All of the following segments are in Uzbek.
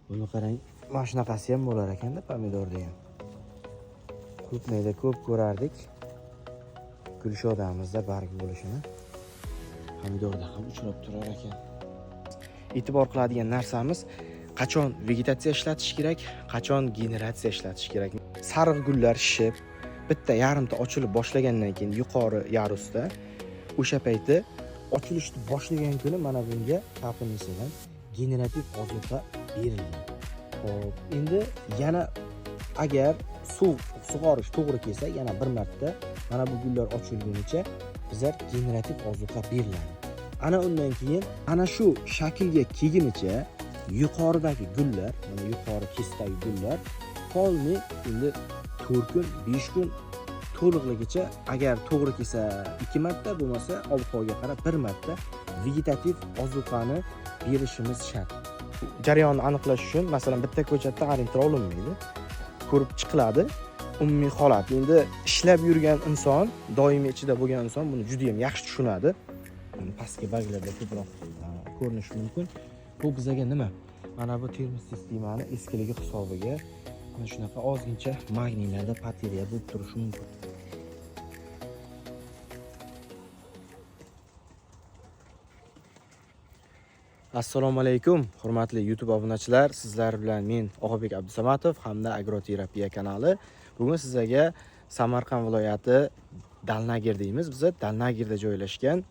Buni qarang, mana shunaqasi ham bo'lar ekanda pomidorda ham. Krupniyda ko'p ko'rardik. Gulshodamizda barg bo'lishini. Pomidorda ham uchrab turar ekan. E'tibor qiladigan narsamiz, qachon vegetatsiya ishlatish kerak, qachon generatsiya ishlatish kerak. Sariq gullar shishib, bitta yarimta ochilib boshlagandan keyin yuqori yarusda o'sha payti ochilishni boshlagan kuni mana bunga kapelnitsadan generativ ozuqa berilgan. Xo'p, endi yana agar suv sug'orish to'g'ri kelsa, yana bir marta mana bu gullar ochilgunicha bizlar generativ ozuqa beriladi. Ana undan keyin ana shu shaklga kelgunicha yuqoridagi gullar, mana yuqori kesdagi gullar polni endi 4 kun, 5 kun to'liqligicha, agar to'g'ri kelsa 2 marta, bo'lmasa ob-havoga qarab 1 marta vegetativ ozuqani berishimiz shart. Jarayonni aniqlash uchun, masalan, bitta ko'chatda orientir olinmaydi. Ko'rib chiqiladi umumiy holat. Endi ishlab yurgan inson, doimiy ichida bo'lgan inson buni juda ham yaxshi tushunadi. Pastki barglarda ko'proq ko'rinishi mumkin. Bu bizaga nima? Mana bu termos sistemani eskiligi hisobiga mana shunaqa ozgincha magniylarda pateriya bo'lib turishi mumkin. Assalomu alaykum, hurmatli YouTube obunachilar. Sizlar bilan men Og'abek Abdusamatov hamda Agroterapiya kanali. Bugun sizlarga Samarqand viloyati Dalnagir deymiz. Biz Dalnagirda joylashgan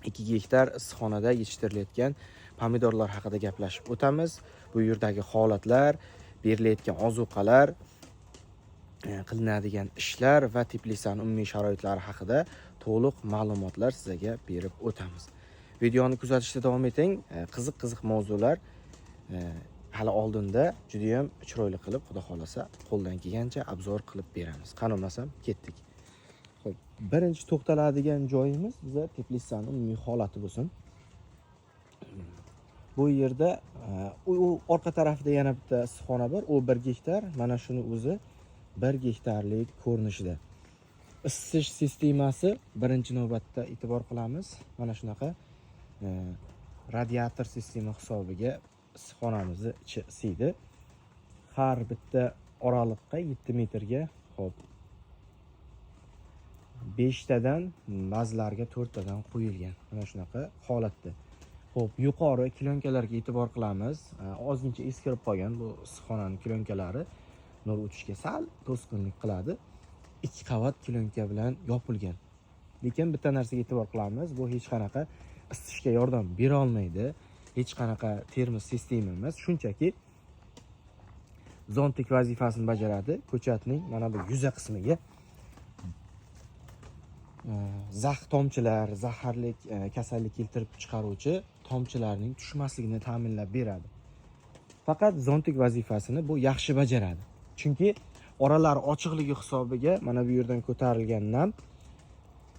2 gektar issiqxonada yetishtirilayotgan pomidorlar haqida gaplashib o'tamiz. Bu yerdagi holatlar, berilayotgan ozuqalar, qilinadigan ishlar va teplitsani umumiy sharoitlari haqida to'liq ma'lumotlar sizlarga berib o'tamiz. Videoni kuzatishda davom eting. Qiziq-qiziq mavzular hali oldinda juda ham chiroyli qilib, xudo xolasa, qo'ldan kelgancha obzor qilib beramiz. Qani bo'lmasam ketdik. Xo'p, birinchi to'xtaladigan joyimiz biza teplitsani umumiy holati bo'lsin. Bu yerda u orqa tarafida yana bitta issiqxona bor, u 1 gektar. Mana shuni o'zi 1 gektarlik ko'rinishida. Isitish sistemasi birinchi navbatda e'tibor qilamiz. Mana shunaqa radiator sistema hisobiga issiqxonamizni ichi isiydi. Har bitta oraliqqa 7 metrga, xo'p, 5 tadan, ba'zilarga 4 tadan qo'yilgan. Mana shunaqa holatda. Xo'p, yuqori klonkalarga e'tibor qilamiz. Ozgincha eskirib qolgan bu issiqxonaning klonkalari nur o'tishga sal to'sqinlik qiladi. 2 qavat klonka bilan yopilgan. Lekin bitta narsaga e'tibor qilamiz, bu hech qanaqa isitishga yordam bera olmaydi. Hech qanaqa termos sistema emas, shunchaki zontik vazifasini bajaradi. Ko'chatning mana bu yuza qismiga zax tomchilar, zaharlik kasallik keltirib chiqaruvchi tomchilarning tushmasligini ta'minlab beradi. Faqat zontik vazifasini bu yaxshi bajaradi. Chunki oralar ochiqligi hisobiga mana bu yerdan ko'tarilgan nam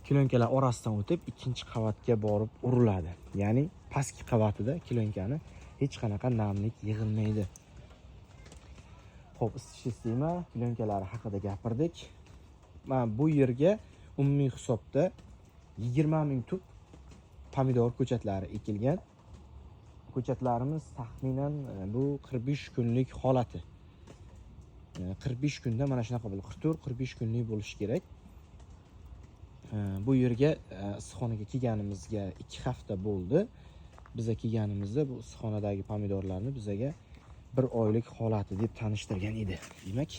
klonkalar orasidan o'tib ikkinchi qavatga borib uriladi. Ya'ni pastki qavatida klonkani hech qanaqa namlik yig'ilmaydi. Xo'p, isitish sistema klonkalari haqida gapirdik. Mana bu yerga umumiy hisobda 20 ming tup pomidor ko'chatlari ekilgan. Ko'chatlarimiz taxminan bu 45 kunlik holati. 45 kunda mana shunaqa bo'ladi. 44-45 kunlik bo'lishi kerak. Bu yerga issiqxonaga kelganimizga 2 hafta bo'ldi. Biza kelganimizda bu issiqxonadagi pomidorlarni bizaga 1 oylik holati deb tanishtirgan edi. Demak,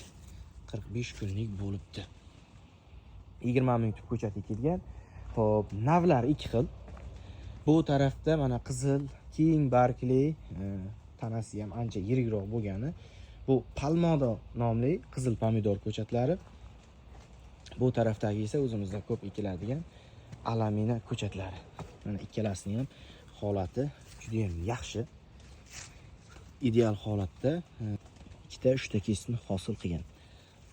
45 kunlik bo'libdi. 20 ming tup ko'chat ekilgan. Xo'p, navlar 2 xil. Bu tarafda mana qizil, keng bargli, tanasi ham ancha yirikroq bo'lgani bu Palmodo nomli qizil pomidor ko'chatlari. Bu tarafdagi esa o'zimizda ko'p ekiladigan Alamina ko'chatlari. Mana ikkalasining ham holati juda ham yaxshi. Ideal holatda ikkita, uchta kesni hosil qilgan.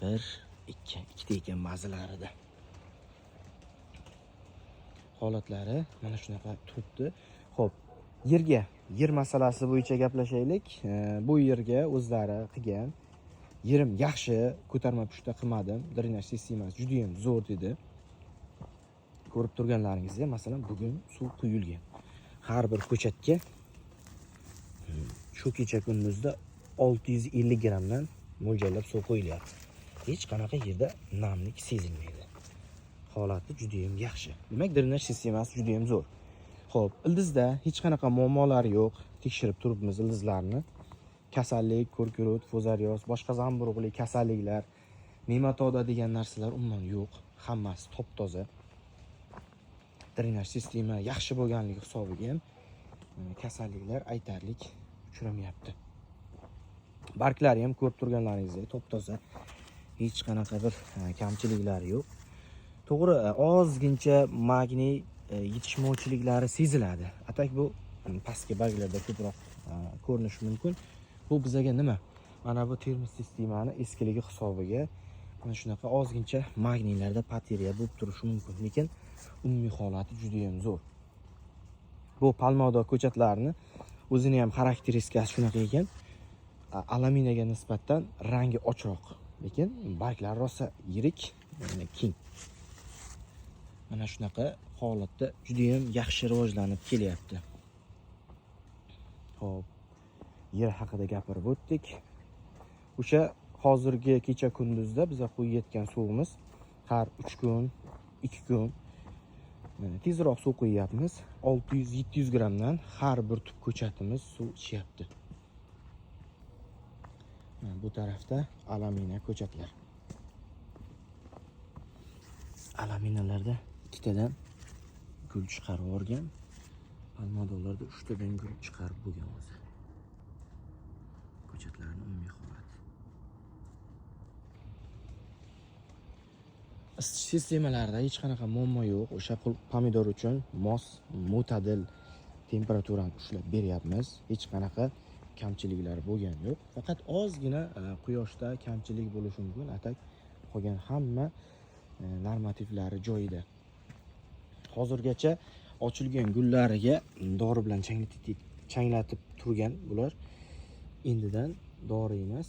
1, 2, ikkita ekan ba'zilarida. Holatlari mana shunaqa turibdi. Xo'p, yerga, yer masalasi bo'yicha gaplashaylik. Bu yerga o'zlari qilgan. Yerim yaxshi, ko'tarma pushta qilmadim. Drenaj sistemasi juda ham zo'r dedi. Ko'rib turganlaringizdek, masalan, bugun suv quyilgan. Har bir ko'chatga shu kecha kunduzda 650 grammdan mo'ljallab suv qo'yilyapti. Hech qanaqa yerda namlik sezilmaydi. Holati juda ham yaxshi. Demak, drenaj sistemasi juda ham zo'r. Xo'p, ildizda hech qanaqa muammolar yo'q. Tekshirib turibmiz ildizlarni. Kasallik, ko'rkurut, fuzarioz, boshqa zamburug'li kasalliklar, nematoda degan narsalar umuman yo'q. Hammasi top-toza. Drenaj sistema yaxshi bo'lganligi hisobiga ham kasalliklar aytarlik uchramayapti. Barglari ham ko'rib turganlaringizdek top-toza. Hech qanaqa bir kamchiliklari yo'q. To'g'ri, ozgincha magniy yetishmovchiliklari seziladi. Atak bu pastki barglarda ko'proq ko'rinishi mumkin. Bu bizaga nima? Mana bu termos sistemani eskiligi hisobiga mana shunaqa ozgincha magniylarda pateriya bo'lib turishi mumkin. Lekin umumiy holati juda ham zo'r. Bu palmodo ko'chatlarini o'zini ham xarakteristikasi shunaqa ekan. Alaminaga nisbatan rangi ochroq, lekin barglari rosa yirik, keng. Mana shunaqa holatda juda ham yaxshi rivojlanib kelyapti. Xo'p, yer haqida gapirib o'tdik. O'sha hozirgi kecha kunduzda biza qo'yayotgan suvimiz har 3 kun, 2 kun tezroq suv qo'yyapmiz. 600-700 grammdan har bir tup ko'chatimiz suv ichyapti. Mana bu tarafda alamina ko'chatlar. Alaminalarda ikkitadan gul chiqarib yuborgan. Palmadollarda 3 tadan gul chiqarib bo'lgan o'zi. Ko'chatlarning umumiy holati. Isitish sistemalarida hech qanaqa muammo yo'q. O'sha pomidor uchun mos, mo'tadil temperaturani ushlab beryapmiz. Hech qanaqa kamchiliklar bo'lgani yo'q. Faqat ozgina quyoshda kamchilik bo'lishi mumkin. Atak qolgan hamma normativlari joyida. Hozirgacha ochilgan gullariga dori bilan changlatib turgan bular. Endidan dori emas,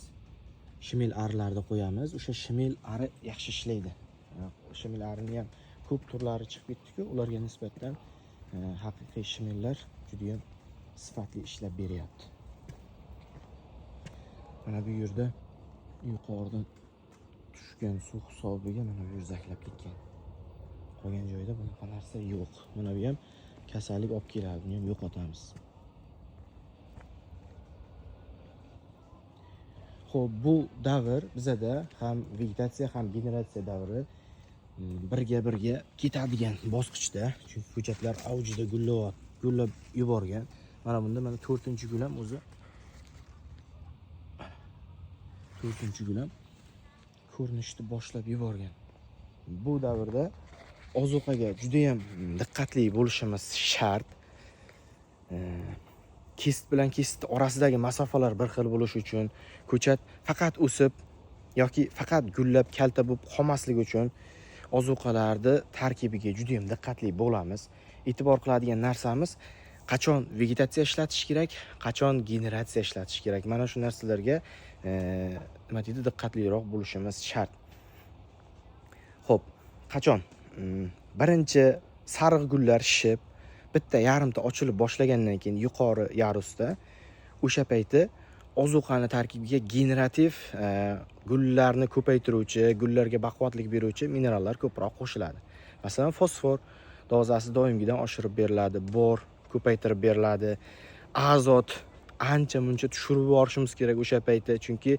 shimel arilarda qo'yamiz. O'sha shimel ari yaxshi ishlaydi. Shimel arini ham ko'p turlari chiqib ketdi-ku, ularga nisbatan haqiqiy shimellar juda ham sifatli ishlab beryapti. Mana bu yerda yuqoridan tushgan suv hisobiga mana bu yer zaklab ketgan. Qolgan joyda bunaqa narsa yo'q. Mana bu ham kasallik olib keladi, buni ham yo'qotamiz. Xo'p, bu davr bizada ham vegetatsiya ham generatsiya davri birga-birga ketadigan bosqichda, chunki ko'chatlar avjida gullab yuborgan. Mana bunda mana 4-gul ham o'zi 4-gul ham ko'rinishni boshlab yuborgan. Bu davrda ozuqaga juda ham diqqatli bo'lishimiz shart. Kesit bilan kesit orasidagi masofalar bir xil bo'lishi uchun, ko'chat faqat o'sib yoki faqat gullab kalta bo'lib qolmasligi uchun ozuqalarni tarkibiga juda ham diqqatli bo'lamiz. E'tibor qiladigan narsamiz, qachon vegetatsiya ishlatish kerak, qachon generatsiya ishlatish kerak. Mana shu narsalarga nima deydi, diqqatliroq bo'lishimiz shart. Xo'p, qachon? Birinchi sariq gullar shishib, bitta yarimta ochilib boshlagandan keyin yuqori yarusda o'sha payti ozuqani tarkibiga generativ gullarni ko'paytiruvchi, gullarga baquvvatlik beruvchi minerallar ko'proq qo'shiladi. Masalan, fosfor dozasi doimgidan oshirib beriladi, bor ko'paytirib beriladi, azot ancha muncha tushirib yuborishimiz kerak o'sha paytda, chunki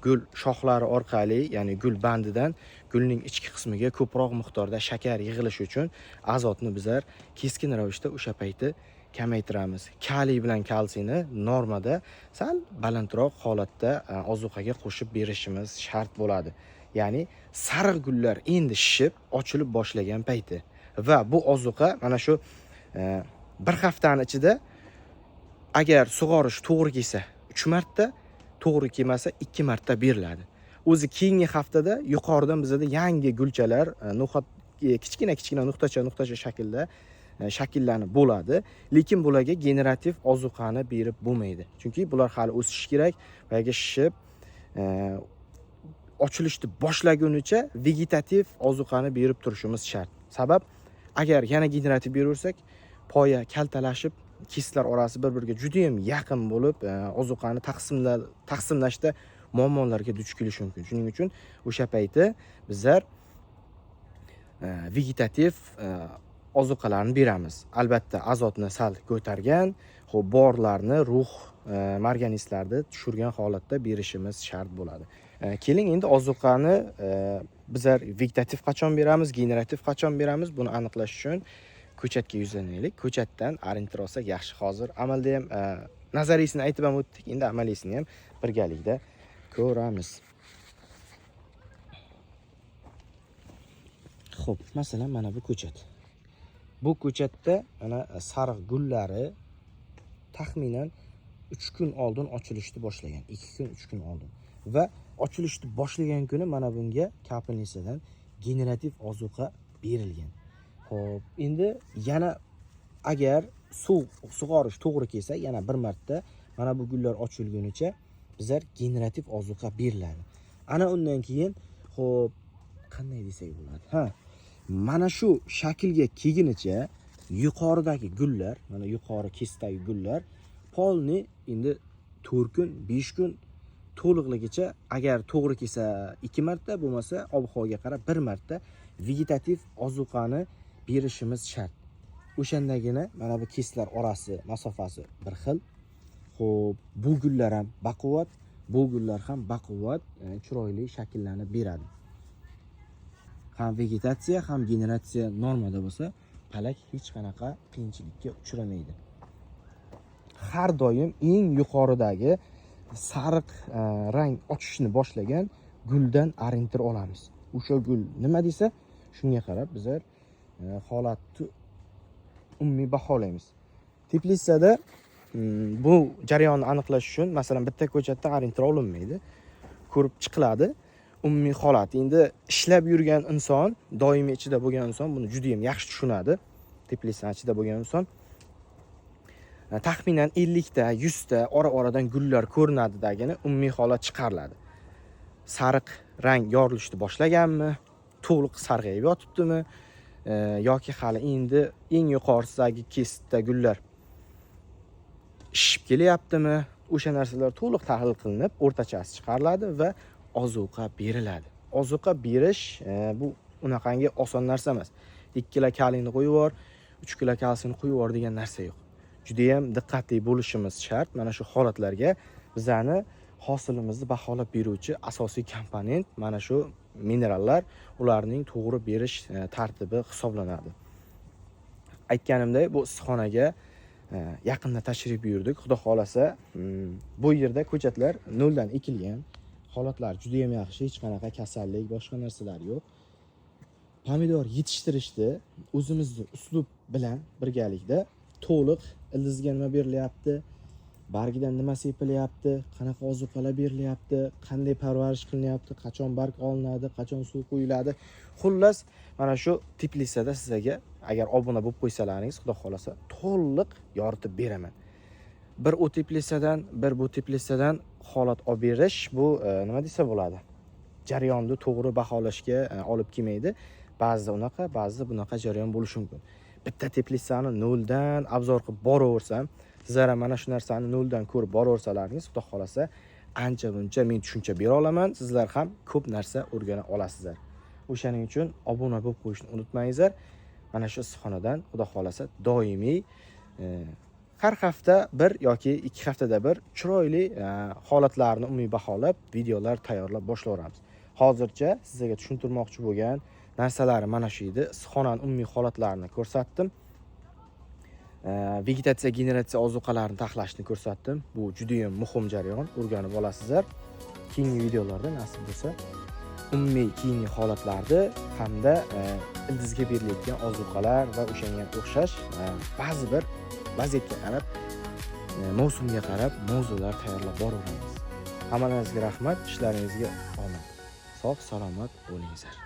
gul shoxlari orqali, ya'ni gul bandidan gulning ichki qismiga ko'proq miqdorda shakar yig'ilishi uchun azotni bizlar keskin ravishda o'sha payti kamaytiramiz. Kaliy bilan kalsiyni normada sal balandroq holatda ozuqaga qo'shib berishimiz shart bo'ladi. Ya'ni sariq gullar endi shishib ochilib boshlagan payti va bu ozuqa mana shu bir haftani ichida agar sug'orish to'g'ri kelsa 3 marta, to'g'ri kelmasa 2 marta beriladi. O'zi keyingi haftada yuqoridan bizada yangi gulchalar, no'xat kichkina-kichkina nuqtacha-nuqtacha shaklda shakllanib bo'ladi, lekin bularga generativ ozuqani berib bo'lmaydi. Chunki bular hali o'sishi kerak, boyaga shishib ochilishni boshlagunicha vegetativ ozuqani berib turishimiz shart. Sabab, agar yana generativ beraversak, poya kaltalashib, Kistlar orasi bir-biriga juda ham yaqin bo'lib, ozuqani taqsimlashda muammolarga duch kelishi mumkin. Shuning uchun o'sha payti bizlar vegetativ ozuqalarni beramiz. Albatta azotni sal ko'targan, xo'p, borlarni, ruh, marganistlarni tushirgan holatda berishimiz shart bo'ladi. Keling, endi ozuqani bizlar vegetativ qachon beramiz, generativ qachon beramiz, buni aniqlash uchun ko'chatga yuzlanaylik. Ko'chatdan orientir olsak yaxshi. Hozir amalda ham nazariysini aytib ham o'tdik, endi amaliysini ham birgalikda ko'ramiz. Xo'p, masalan, mana bu ko'chat. Bu ko'chatda mana sariq gullari taxminan 3 kun oldin ochilishni boshlagan. 2 kun, 3 kun oldin. Va ochilishni boshlagan kuni mana bunga kapelnisadan generativ ozuqa berilgan. Xo'p, endi yana agar suv sug'orish to'g'ri kelsa, yana bir marta mana bu gullar ochilgunicha bizlar generativ ozuqa beriladi. Ana undan keyin, xo'p, qanday desak bo'ladi? Ha, mana shu shaklga kelgunicha yuqoridagi gullar, mana yuqori kesdagi gullar polni endi 4 kun, 5 kun to'liqligicha, agar to'g'ri kelsa 2 marta, bo'lmasa ob-havoga qarab 1 marta vegetativ ozuqani berishimiz shart. O'shandagina mana bu keslar orasi masofasi bir xil. Xo'p, bu gullar ham baquvvat, bu gullar ham baquvvat, chiroyli shakllanib beradi. Ham vegetatsiya, ham generatsiya normada bo'lsa, palak hech qanaqa qiyinchilikka uchramaydi. Har doim eng yuqoridagi sariq rang ochishni boshlagan guldan orientir olamiz. O'sha gul nima desa, shunga qarab bizlar holatni umumiy baholaymiz. Teplitsada bu jarayonni aniqlash uchun, masalan, bitta ko'chatda orientir olinmaydi. Ko'rib chiqiladi umumiy holat. Endi ishlab yurgan inson, doimiy ichida bo'lgan inson buni juda ham yaxshi tushunadi. Teplitsani ichida bo'lgan inson taxminan 50 ta, 100 ta ora-oradan gullar ko'rinadidagini umumiy holat chiqariladi. Sariq rang yorilishni boshlaganmi, to'liq sarg'ayib yotibdimi, yoki hali endi eng yuqorisidagi kesitda gullar shishib kelyaptimi, o'sha narsalar to'liq tahlil qilinib, o'rtachasi chiqariladi va ozuqa beriladi. Ozuqa berish bu unaqangi oson narsa emas. 2 kilo kaliyni qo'yib yubor, 3 kilo kalsiyni qo'yib yubor degan narsa yo'q. Juda ham diqqatli bo'lishimiz shart. Mana shu holatlarga bizani hosilimizni baholab beruvchi asosiy komponent mana shu minerallar, ularning to'g'ri berish tartibi hisoblanadi. Aytganimdek, bu issiqxonaga yaqinda tashrif buyurdik. Xudo xolasa, bu yerda ko'chatlar noldan ekilgan. Holatlar juda ham yaxshi, hech qanaqa kasallik, boshqa narsalar yo'q. Pomidor yetishtirishda o'zimizni uslub bilan birgalikda to'liq ildizga nima berilyapti, bargidan nima sepilyapti, qanaqa ozuqalar berilyapti, qanday parvarish qilinyapti, qachon barg olinadi, qachon suv quyiladi. Xullas, mana shu teplitsada sizlarga agar obuna bo'lib qo'ysalaringiz, Xudo xolasa, to'liq yoritib beraman. Bir u teplitsadan, bir bu teplitsadan holat olib berish bu nima desa bo'ladi? Jarayonni to'g'ri baholashga olib kelmaydi. Ba'zida unaqa, ba'zida bunaqa jarayon bo'lishi mumkin. Bitta teplitsani noldan obzor qilib boraversam, sizlar ham mana shu narsani noldan ko'rib boraversalaringiz, Xudo xolasa, ancha buncha men tushuncha bera olaman, sizlar ham ko'p narsa o'rgana olasizlar. O'shaning uchun obuna bo'lib qo'yishni unutmangizlar. Mana shu issiqxonadan Xudo xolasa doimiy har hafta bir yoki 2 haftada bir chiroyli holatlarni umumiy baholab videolar tayyorlab boshlayveramiz. Hozircha sizlarga tushuntirmoqchi bo'lgan narsalarim mana shu edi. Issiqxonaning umumiy holatlarini ko'rsatdim. Vegetatsiya, generatsiya ozuqalarini taxlashni ko'rsatdim. Bu juda ham muhim jarayon, o'rganib olasizlar. Keyingi videolarda nasib bo'lsa umumiy keyingi holatlarni hamda ildizga berilayotgan ozuqalar va o'shanga o'xshash ba'zi bir vaziyatga qarab, mavsumga qarab mavzular tayyorlab boraveramiz. Hammalaringizga rahmat, ishlaringizga omad. Sog' salomat bo'lingizlar.